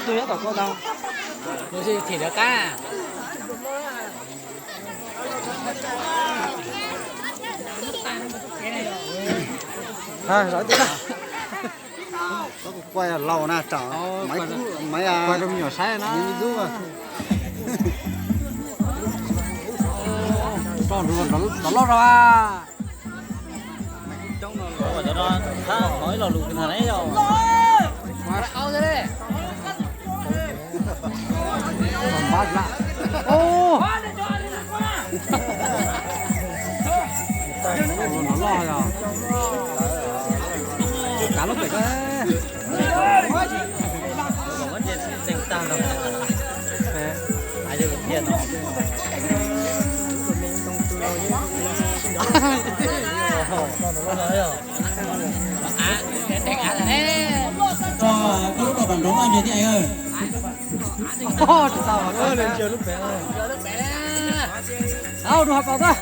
Tus nyob tom ko tau. Mus si thim lawv qab. Quay laus na, tsam maiv, quay rau me nyuam saib na. Rov loj rau a. Ua cov no thab qhov ib lo lus kws ntag ne yog. Nov loj yog. Kav lub pem ko. Koj lub pam nrov mas nws tiag. Au, dua hauv paus tag.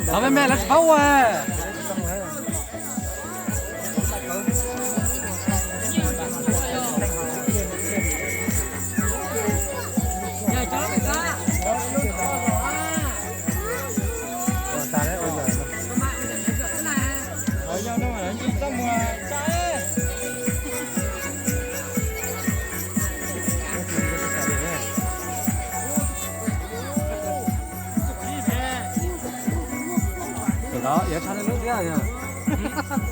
Thaum me me lawv tsis paub ua. Tam sim no yuav tshaj nej lub thiab yog.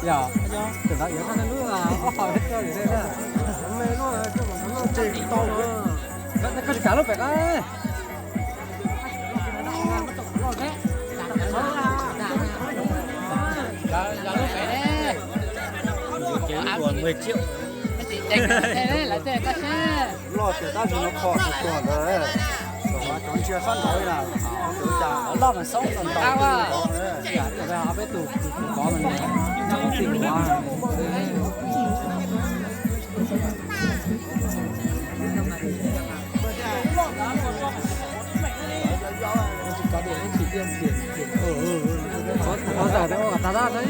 Yog, tam sim no yuav tshaj nej lub ob phav peb caug li thiab. Koj tsis kav lub pem qab. Loj tias tab sis no kho tus tuag ntawd, cov ntsia sab nraud na, loj mas xoob ntau. Peb tus kov mas nyob tim ua. Qhov zam tas tas.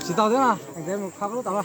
Tsis tau thiab no, mus kho lub tau.